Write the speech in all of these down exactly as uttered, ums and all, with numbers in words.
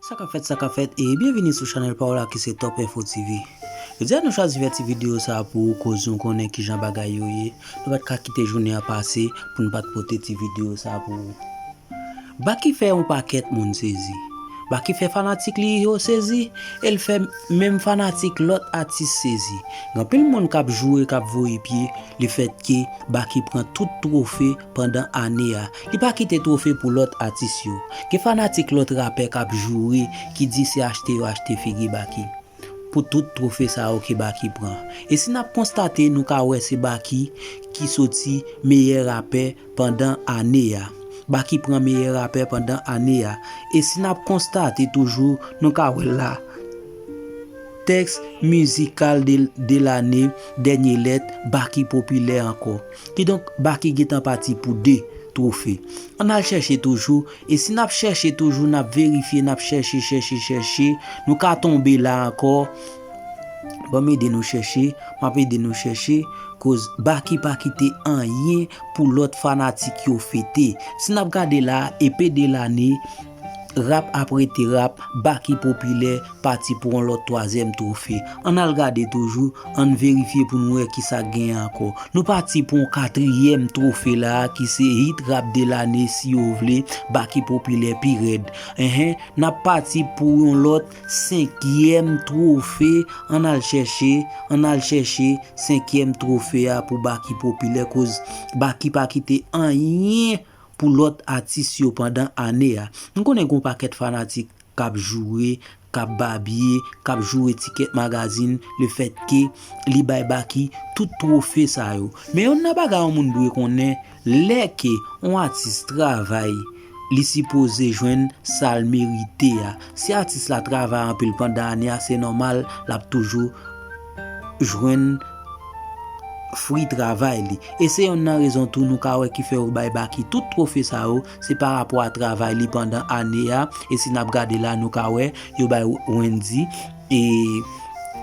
Sa k ap fèt, sa k ap fèt, e byenvini sou chanèl pa w la ki se Top Info T V. Jodi a nou chwazi fè ti videyo sa a pou ou, koz nou konnen kijan bagay yo ye. Nou pa t ka kite jounen an pase pou n pa t pote ti videyo sa a pou ou. Baky fè yon pakèt moun sezi. Baky fè fanatik li yo sezi, e l fè menm fanatik lòt atis sezi. Gen anpil moun k ap joure, k ap voye pye, lefètke Baky pran tout twofe pandan ane a. Li pa kite twofe pou lòt atis yo. Gen fanatik lòt rapè k ap joure, ki di se achte yo achte figi Baky pou tout twofe sa yo ke Baky pran. E si n ap konstate, nou ka wè se Baky ki soti meyè rapè pandan ane a. Baky pran meyè rapè pandan ane a. E si n ap konstate toujou, nou ka wè la, tèks mizikal de, de lane, dènye lèt, Baky popilè ankò. Kidonk, Baky gentan pati pou de twofe. Ann al chèche toujou, e si n ap chèche toujou, n ap verifye, n ap chèche, chèche, chèche, nou ka tonbe la ankò. Ban m ede nou chèche, m ap ede nou chèche, koz Baky pa kite anyen pou lòt fanatik yo fete. Si n ap gade la, epe de lane, rap ap rete rap, Baky popilè, pati pou yon lòt twazyèm twofe. Ann al gade toujou, ann verifye pou n wè kisa k genyen ankò. Nou pati pou yon katriyèm twofe la a, ki se hit rap de lane, si yo vle, Baky popilè pi rèd. Enhen, n ap pati pou yon lòt senkyèm twofe, ann al chèche, ann al chèche senkyèm twofe a pou Baky popilè, koz Baky pa kite anyen pou lòt atis yo pandan ane a. Nou konnen gen yon pakèt fanatik k ap joure, k ap babye, k ap joure Ticket Magazine, lefètke li bay Baky tout twofe sa yo. Men yonn nan bagay yon moun dwe konnen, lè ke yon atis travay, li sipoze jwenn sa l merite a. Si atis la travay anpil pandan ane a, se nòmal, l ap toujou jwenn fwi travay li. E se yonn nan rezon tou nou ka wè ki fè yo bay Baky tout twofe sa yo, se pa rapò a travay li pandan ane a. E si n ap gade la, nou ka wè yo bay Wendyy e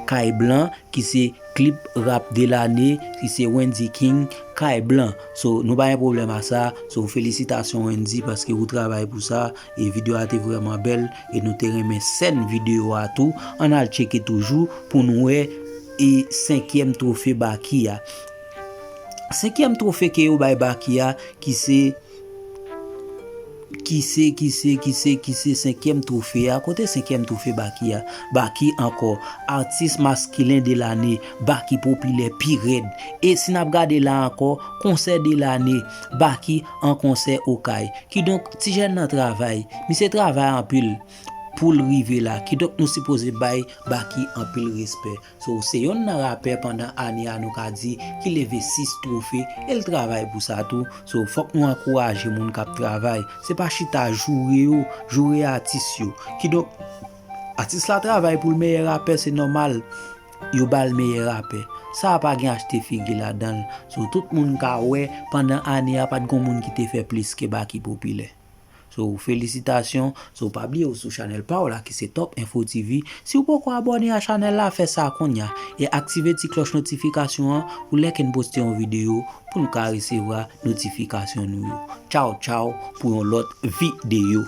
Kay Blan, ki se klip rap de lane, ki se Wendyy King, Kay Blan. So, nou pa gen pwoblèm a sa. So, felisitasyon Wendyy, paske ou travay pou sa. E videyo a te vrèman bèl, e nou te renmen sèn videyo a tou. Ann al tcheke toujou pou n wè e senkyèm twofe Baky a. Senkyèm twofe ke yo bay Baky a, ki se, ki se, ki se, ki se, ki se senkyèm twofe a. Kote senkyèm twofe Baky a? Baky ankò, atis maskilen de lane, Baky popilè pi rèd. E si n ap gade la ankò, konsè de lane, Baky an konsè Okay. Kidonk, ti jèn nan travay. Misye travay anpil pou l rive la. Kidonk, nou sipoze bay Baky anpil respè. So, se yonn nan rapè pandan ane a nou ka di ki leve sis twofe, e l travay pou sa tou. So, fòk nou ankouraje moun k ap travay. Se pa chita joure yo, joure atis yo. Kidonk, atis la travay pou l meyè rapè, se nòmal. Yo ba l meyè rapè. Sa a pa gen achte figi ladan l. So, tout moun ka wè, pandan ane a, pa t gon moun ki te fè plis ke Baky popilè. So, felisitasyon. So, pa bliye ou sou chanèl pa w la ki se Top Info T V. Si w poko abòne a chanèl la, fè sa kounye a. E aktive ti klòch notifikasyon an pou lè ke n poste yon videyo pou n ka resevwa notifikasyon nou yo. Tchaw, tchaw, pou yon lòt videyo.